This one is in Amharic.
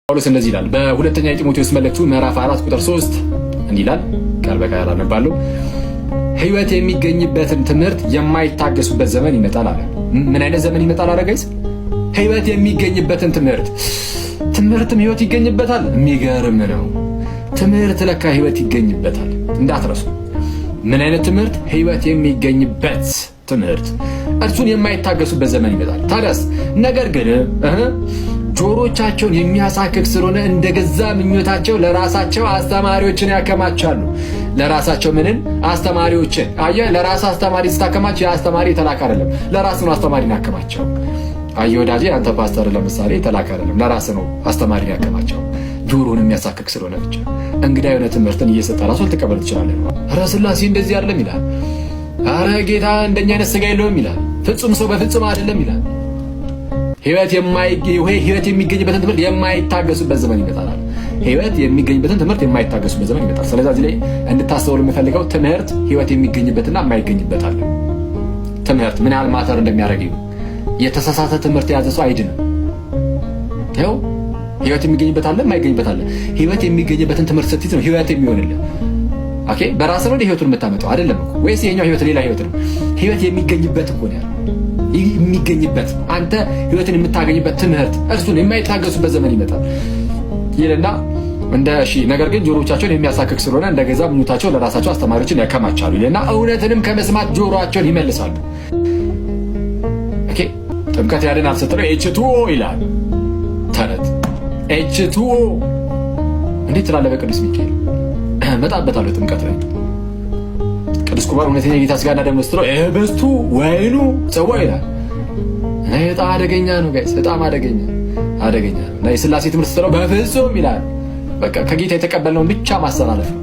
ጳውሎስ እንደዚህ ይላል በሁለተኛ የጢሞቴዎስ መልእክቱ ምዕራፍ 4 ቁጥር 3 እንዲህ ይላል። ቃል በቃል አነባለሁ። ሕይወት የሚገኝበትን ትምህርት የማይታገሱበት ዘመን ይመጣል አለ። ምን አይነት ዘመን ይመጣል አለ guys? ሕይወት የሚገኝበትን ትምህርት። ትምህርትም ሕይወት ይገኝበታል። የሚገርም ነው። ትምህርት ለካ ሕይወት ይገኝበታል። እንዳትረሱ። ምን አይነት ትምህርት? ሕይወት የሚገኝበት ትምህርት። እርሱን የማይታገሱበት ዘመን ይመጣል። ታዲያስ ነገር ግን ጆሮቻቸውን የሚያሳክክ ስለሆነ እንደ ገዛ ምኞታቸው ለራሳቸው አስተማሪዎችን ያከማቻሉ። ለራሳቸው ምንን? አስተማሪዎችን። አየህ፣ ለራስ አስተማሪ ስታከማች የአስተማሪ የተላከ አይደለም፣ ለራስ ነው አስተማሪን ያከማቸው። አየህ ወዳጄ፣ አንተ ፓስተር ለምሳሌ የተላከ አይደለም፣ ለራስ ነው አስተማሪን ያከማቸው። ጆሮን የሚያሳክክ ስለሆነ ብቻ እንግዳ የሆነ ትምህርትን እየሰጠ ራሱ ልትቀበል ትችላለህ። ኧረ ስላሴ እንደዚህ አይደለም ይላል። ኧረ ጌታ እንደኛ አይነት ስጋ የለውም ይላል። ፍጹም ሰው በፍጹም አይደለም ይላል። ህይወት የሚገኝበትን ትምህርት የማይታገሱበት ዘመን ይመጣል። ህይወት የሚገኝበትን ትምህርት የማይታገሱበት ዘመን ይመጣል። ስለዚህ እዚህ ላይ እንድታስተውሉ የምፈልገው ትምህርት ህይወት የሚገኝበትና የማይገኝበት አለ። ትምህርት ምን ያህል matter እንደሚያደርግ የተሳሳተ ትምህርት የያዘ ሰው አይድንም። ይኸው ህይወት የሚገኝበት አለ፣ የማይገኝበት አለ። ህይወት የሚገኝበትን ትምህርት ስትይዝ ነው ህይወት የሚሆንልህ። Okay፣ በራስህ ነው ህይወቱን የምታመጣው አይደለም እኮ ወይስ ይሄኛው ህይወት ሌላ ህይወት ነው? ህይወት የሚገኝበት እኮ ነው ያለው፣ የሚገኝበት አንተ ህይወትን የምታገኝበት ትምህርት እርሱን የማይታገሱበት ዘመን ይመጣል ይልና እንደ እሺ፣ ነገር ግን ጆሮቻቸውን የሚያሳክክ ስለሆነ እንደ ገዛ ምኞታቸው ለራሳቸው አስተማሪዎችን ያከማቻሉ ይልና እውነትንም ከመስማት ጆሮአቸውን ይመልሳሉ። Okay፣ ጥምቀት ያድናል ስትለው H2O ይላል። ተረት H2O እንዴት ትላለህ? በቅዱስ ሚካኤል እመጣበታለሁ። ጥምቀት ላይ ቅዱስ ቁርባን እውነተኛ የጌታ ስጋና ደም ስትለው ህብስቱ ወይኑ ጽዋ ይላል። በጣም አደገኛ ነው guys፣ በጣም አደገኛ አደገኛ ነው። እና የስላሴ ትምህርት ስትለው በፍጹም ይላል። በቃ ከጌታ የተቀበልነውን ብቻ ማስተላለፍ ነው።